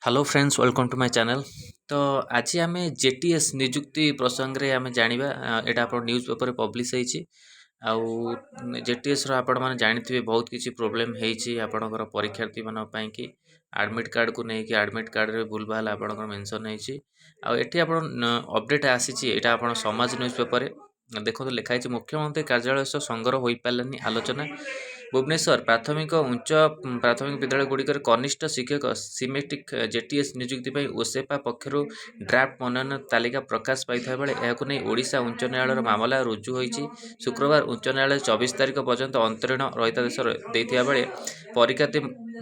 Hello friends, welcome to my channel. ତ ଆଜି ଆମେ ଜେଟିଏସ୍ ନିଯୁକ୍ତି ପ୍ରସଙ୍ଗରେ ଆମେ ଜାଣିବା। ଏଇଟା ଆପଣ ନ୍ୟୁଜ୍ ପେପରରେ ପବ୍ଲିଶ ହେଇଛି। ଆଉ ଜେଟିଏସ୍ର ଆପଣମାନେ ଜାଣିଥିବେ, ବହୁତ କିଛି ପ୍ରୋବ୍ଲେମ୍ ହେଇଛି ଆପଣଙ୍କର ପରୀକ୍ଷାର୍ଥୀମାନଙ୍କ ପାଇଁକି ଆଡ଼ମିଟ୍ କାର୍ଡ଼କୁ ନେଇକି। ଆଡ଼ମିଟ୍ କାର୍ଡ଼ରେ ଭୁଲଭାଲ ଆପଣଙ୍କର ମେନସନ୍ ହେଇଛି। ଆଉ ଏଠି ଆପଣ ଅପଡ଼େଟ୍ ଆସିଛି। ଏଇଟା ଆପଣ ସମାଜ ନ୍ୟୁଜ୍ ପେପରରେ ଦେଖନ୍ତୁ, ଲେଖା ହେଇଛି, "ମୁଖ୍ୟମନ୍ତ୍ରୀ କାର୍ଯ୍ୟାଳୟ ସହ ସଂଘର ହୋଇପାରିଲାନି ଆଲୋଚନା"। ଭୁବନେଶ୍ୱର, ପ୍ରାଥମିକ ଉଚ୍ଚ ପ୍ରାଥମିକ ବିଦ୍ୟାଳୟ ଗୁଡ଼ିକରେ କନିଷ୍ଠ ଶିକ୍ଷକ ସିମେଷ୍ଟିକ୍ ଜେଟିଏସ୍ ନିଯୁକ୍ତି ପାଇଁ ଓସେପା ପକ୍ଷରୁ ଡ୍ରାଫ୍ଟ ମନୋନୟନ ତାଲିକା ପ୍ରକାଶ ପାଇଥିବା ବେଳେ ଏହାକୁ ନେଇ ଓଡ଼ିଶା ଉଚ୍ଚ ନ୍ୟାୟାଳୟର ମାମଲା ରୁଜୁ ହୋଇଛି। ଶୁକ୍ରବାର ଉଚ୍ଚ ନ୍ୟାୟାଳୟ 24 ତାରିଖ ପର୍ଯ୍ୟନ୍ତ ଅନ୍ତରୀଣ ରହିତାଦେଶ ଦେଇଥିବା ବେଳେ ପରୀକ୍ଷାର୍ଥୀ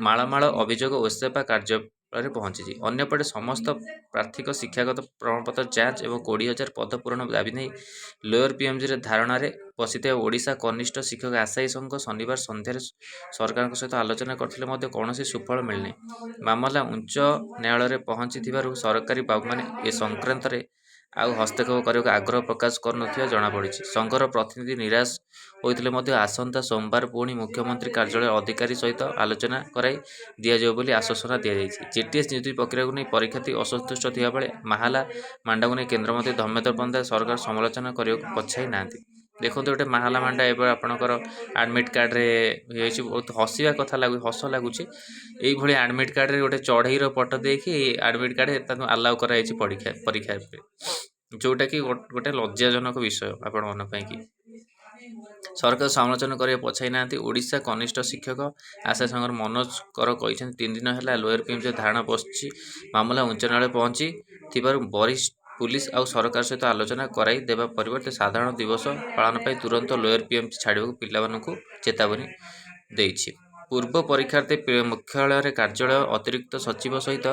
ମାଳମାଳ ଅଭିଯୋଗ ଓସେପା କାର୍ଯ୍ୟାଳୟରେ ପହଞ୍ଚିଛି। ଅନ୍ୟପଟେ ସମସ୍ତ ପ୍ରାର୍ଥୀଙ୍କ ଶିକ୍ଷାଗତ ପ୍ରମାଣପତ୍ର ଯାଞ୍ଚ ଏବଂ 20,000 ପଦ ପୂରଣ ଦାବି ନେଇ ଲୋୟର ପିଏମ୍ଜିରେ ଧାରଣାରେ ବସିଥିବା ଓଡ଼ିଶା କନିଷ୍ଠ ଶିକ୍ଷକ ଆଶାୟୀ ସଂଘ ଶନିବାର ସନ୍ଧ୍ୟାରେ ସରକାରଙ୍କ ସହିତ ଆଲୋଚନା କରିଥିଲେ ମଧ୍ୟ କୌଣସି ସୁଫଳ ମିଳିନାହିଁ। ମାମଲା ଉଚ୍ଚ ନ୍ୟାୟାଳୟରେ ପହଞ୍ଚିଥିବାରୁ ସରକାରୀ ବାବୁମାନେ ଏ ସଂକ୍ରାନ୍ତରେ ଆଉ ହସ୍ତକ୍ଷେପ କରିବାକୁ ଆଗ୍ରହ ପ୍ରକାଶ କରୁନଥିବା ଜଣାପଡ଼ିଛି। ସଂଘର ପ୍ରତିନିଧି ନିରାଶ ହୋଇଥିଲେ ମଧ୍ୟ ଆସନ୍ତା ସୋମବାର ପୁଣି ମୁଖ୍ୟମନ୍ତ୍ରୀ କାର୍ଯ୍ୟାଳୟ ଅଧିକାରୀ ସହିତ ଆଲୋଚନା କରାଇ ଦିଆଯିବ ବୋଲି ଆଶ୍ୱାସନା ଦିଆଯାଇଛି। ଜେଟିଏସ୍ ନିଯୁକ୍ତି ପ୍ରକ୍ରିୟାକୁ ନେଇ ପରୀକ୍ଷାର୍ଥୀ ଅସନ୍ତୁଷ୍ଟ ଥିବାବେଳେ ମାହାଲା ମାଣ୍ଡାକୁ ନେଇ କେନ୍ଦ୍ରମନ୍ତ୍ରୀ ଧର୍ମେନ୍ଦ୍ର ପ୍ରଧାନ ସରକାର ସମାଲୋଚନା କରିବାକୁ ପଛାଇ ନାହାନ୍ତି। ଦେଖନ୍ତୁ, ଗୋଟେ ମାହାଲା ମାଣ୍ଡା ଏବେ ଆପଣଙ୍କର ଆଡ଼ମିଟ୍ କାର୍ଡ଼ରେ ହେଇଛି। ବହୁତ ହସିବା କଥା ଲାଗୁ ହସ ଲାଗୁଛି। ଏଇଭଳି ଆଡ଼ମିଟ୍ କାର୍ଡ଼ରେ ଗୋଟେ ଚଢ଼େଇର ଫଟୋ ଦେଇକି ଆଡ଼ମିଟ୍ କାର୍ଡ଼ ତାକୁ ଆଲାଉ କରାଯାଇଛି ପରୀକ୍ଷା, ଯେଉଁଟାକି ଗୋଟେ ଲଜ୍ଜାଜନକ ବିଷୟ ଆପଣମାନଙ୍କ ପାଇଁକି। ସରକାର ସମାଲୋଚନା କରିବା ପଛାଇ ନାହାନ୍ତି। ଓଡ଼ିଶା କନିଷ୍ଠ ଶିକ୍ଷକ ଆଶା ସଂଘର ମନୋଜ କର କହିଛନ୍ତି, 3 ଦିନ ହେଲା ଲୋୟର ପିଏମ୍ଜି ଧାରଣା ବସିଛି। ମାମଲା ଉଚ୍ଚ ନ୍ୟାୟାଳୟ ପହଞ୍ଚି ଥିବାରୁ ବରିଷ୍ଠ ପୁଲିସ ଆଉ ସରକାର ସହିତ ଆଲୋଚନା କରାଇ ଦେବା ପରିବର୍ତ୍ତେ ସାଧାରଣ ଦିବସ ପାଳନ ପାଇଁ ତୁରନ୍ତ ଲୋୟର ପିଏମ୍ଜି ଛାଡ଼ିବାକୁ ପିଲାମାନଙ୍କୁ ଚେତାବନୀ ଦେଇଛି। ପୂର୍ବ ପରୀକ୍ଷାର୍ଥୀ ମୁଖ୍ୟାଳୟରେ କାର୍ଯ୍ୟାଳୟ ଅତିରିକ୍ତ ସଚିବ ସହିତ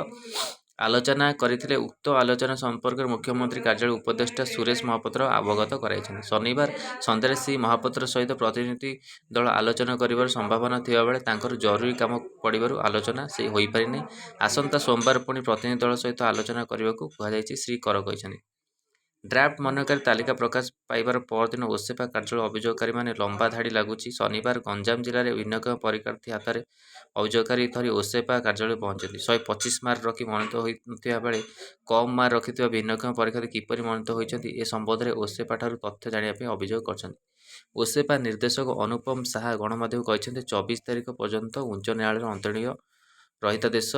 ଆଲୋଚନା କରିଥିଲେ। ଉକ୍ତ ଆଲୋଚନା ସମ୍ପର୍କରେ ମୁଖ୍ୟମନ୍ତ୍ରୀ କାର୍ଯ୍ୟାଳୟ ଉପଦେଷ୍ଟା ସୁରେଶ ମହାପାତ୍ର ଅବଗତ କରାଇଛନ୍ତି। ଶନିବାର ସନ୍ଧ୍ୟାରେ ଶ୍ରୀ ମହାପାତ୍ର ସହିତ ପ୍ରତିନିଧି ଦଳ ଆଲୋଚନା କରିବାର ସମ୍ଭାବନା ଥିବାବେଳେ ତାଙ୍କର ଜରୁରୀ କାମ ପଡ଼ିବାରୁ ଆଲୋଚନା ସେ ହୋଇପାରିନାହିଁ। ଆସନ୍ତା ସୋମବାର ପୁଣି ପ୍ରତିନିଧି ଦଳ ସହିତ ଆଲୋଚନା କରିବାକୁ କୁହାଯାଇଛି, ଶ୍ରୀ କର କହିଛନ୍ତି। ଡ୍ରାଫ୍ଟ ମନୋନୟନକାରୀ ତାଲିକା ପ୍ରକାଶ ପାଇବାର ପରଦିନ ଓସେପା କାର୍ଯ୍ୟାଳୟ ଅଭିଯୋଗକାରୀମାନେ ଲମ୍ବା ଧାଡ଼ି ଲାଗୁଛି। ଶନିବାର ଗଞ୍ଜାମ ଜିଲ୍ଲାରେ ଭିନ୍ନକ୍ଷମ ପରୀକ୍ଷାର୍ଥୀ ହାତରେ ଅଭିଯୋଗକାରୀ ଧରି ଓସେପା କାର୍ଯ୍ୟାଳୟରେ ପହଞ୍ଚନ୍ତି। 125 ମାର୍କ ରଖି ମନୋନୀତ ହୋଇଥିବା ବେଳେ କମ୍ ମାର୍କ ରଖିଥିବା ଭିନ୍ନକ୍ଷମ ପରୀକ୍ଷାର୍ଥୀ କିପରି ମନୋନୀତ ହୋଇଛନ୍ତି, ଏ ସମ୍ବନ୍ଧରେ ଓସେପା ଠାରୁ ତଥ୍ୟ ଜାଣିବା ପାଇଁ ଅଭିଯୋଗ କରିଛନ୍ତି। ଓସେପା ନିର୍ଦ୍ଦେଶକ ଅନୁପମ ସାହା ଗଣମାଧ୍ୟମକୁ କହିଛନ୍ତି, 24 ତାରିଖ ପର୍ଯ୍ୟନ୍ତ ଉଚ୍ଚ ନ୍ୟାୟାଳୟର ଅନ୍ତରୀଣ ରହିତାଦେଶ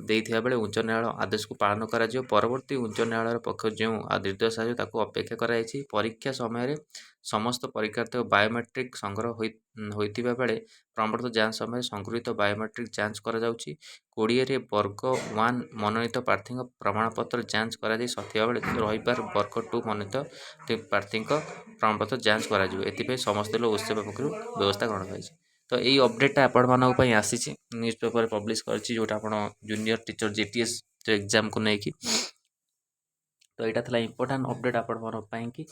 ଦେଇଥିବା ବେଳେ ଉଚ୍ଚ ନ୍ୟାୟାଳୟ ଆଦେଶକୁ ପାଳନ କରାଯିବ। ପରବର୍ତ୍ତୀ ଉଚ୍ଚ ନ୍ୟାୟାଳୟ ପକ୍ଷରୁ ଯେଉଁ ନିର୍ଦ୍ଦେଶ ଆସିବ, ତାକୁ ଅପେକ୍ଷା କରାଯାଇଛି। ପରୀକ୍ଷା ସମୟରେ ସମସ୍ତ ପରୀକ୍ଷାର୍ଥୀଙ୍କ ବାୟୋମେଟ୍ରିକ୍ ସଂଗ୍ରହ ହୋଇଥିବା ବେଳେ ପ୍ରମାଣପତ୍ର ଯାଞ୍ଚ ସମୟରେ ସଂଗୃହୀତ ବାୟୋମେଟ୍ରିକ୍ ଯାଞ୍ଚ କରାଯାଉଛି। 20ରେ ବର୍ଗ 1 ମନୋନୀତ ପ୍ରାର୍ଥୀଙ୍କ ପ୍ରମାଣପତ୍ର ଯାଞ୍ଚ କରାଯାଇ ଥିବା ବେଳେ ରବିବାର ବର୍ଗ 2 ମନୋନୀତ ପ୍ରାର୍ଥୀଙ୍କ ପ୍ରମାଣପତ୍ର ଯାଞ୍ଚ କରାଯିବ। ଏଥିପାଇଁ ସମସ୍ତ ଓସେପା ପକ୍ଷରୁ ବ୍ୟବସ୍ଥା ଗ୍ରହଣ କରାଯାଇଛି। ତ ଏଇ ଅପଡ଼େଟ୍ଟା ଆପଣମାନଙ୍କ ପାଇଁ ଆସିଛି, ନ୍ୟୁଜ୍ ପେପରରେ ପବ୍ଲିଶ କରିଛି, ଯେଉଁଟା ଆପଣ ଜୁନିୟର ଟିଚର ଜେଟିଏସ୍ ଯେଉଁ ଏକ୍ଜାମକୁ ନେଇକି। ତ ଏଇଟା ଥିଲା ଇମ୍ପୋର୍ଟାଣ୍ଟ ଅପଡ଼େଟ୍ ଆପଣମାନଙ୍କ ପାଇଁକି,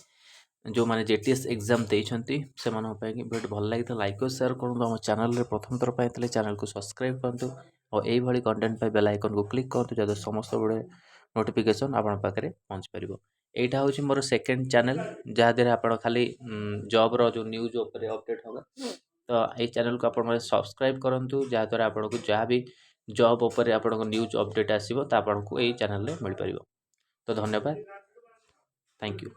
ଯେଉଁମାନେ ଜେଟିଏସ୍ ଏକ୍ଜାମ୍ ଦେଇଛନ୍ତି ସେମାନଙ୍କ ପାଇଁକି। ଭିଡ଼ିଓ ଭଲ ଲାଗିଥିଲା, ଲାଇକ୍ ଓ ସେୟାର କରନ୍ତୁ। ଆମ ଚ୍ୟାନେଲରେ ପ୍ରଥମ ଥର ପାଇଁ ଥିଲେ ଚ୍ୟାନେଲକୁ ସବସ୍କ୍ରାଇବ୍ କରନ୍ତୁ ଆଉ ଏଇଭଳି କଣ୍ଟେଣ୍ଟ ପାଇଁ ବେଲ୍ ଆଇକନ୍କୁ କ୍ଲିକ୍ କରନ୍ତୁ, ଯାହାଦ୍ୱାରା ସମସ୍ତ ଗୁଡ଼ିଏ ନୋଟିଫିକେସନ୍ ଆପଣଙ୍କ ପାଖରେ ପହଞ୍ଚି ପାରିବ। ଏଇଟା ହେଉଛି ମୋର ସେକେଣ୍ଡ ଚ୍ୟାନେଲ୍, ଯାହାଦେହରେ ଆପଣ ଖାଲି ଜବ୍ର ଯେଉଁ ନ୍ୟୁଜ୍ ଉପରେ ଅପଡ଼େଟ୍ ହେବ। ତ ଏଇ ଚ୍ୟାନେଲକୁ ଆପଣମାନେ ସବସ୍କ୍ରାଇବ୍ କରନ୍ତୁ, ଯାହାଦ୍ୱାରା ଆପଣଙ୍କୁ ଯାହା ବି ଜବ୍ ଉପରେ ଆପଣଙ୍କ ନ୍ୟୁଜ୍ ଅପଡ଼େଟ୍ ଆସିବ, ତ ଆପଣଙ୍କୁ ଏଇ ଚ୍ୟାନେଲରେ ମିଳିପାରିବ। ତ ଧନ୍ୟବାଦ, thank you.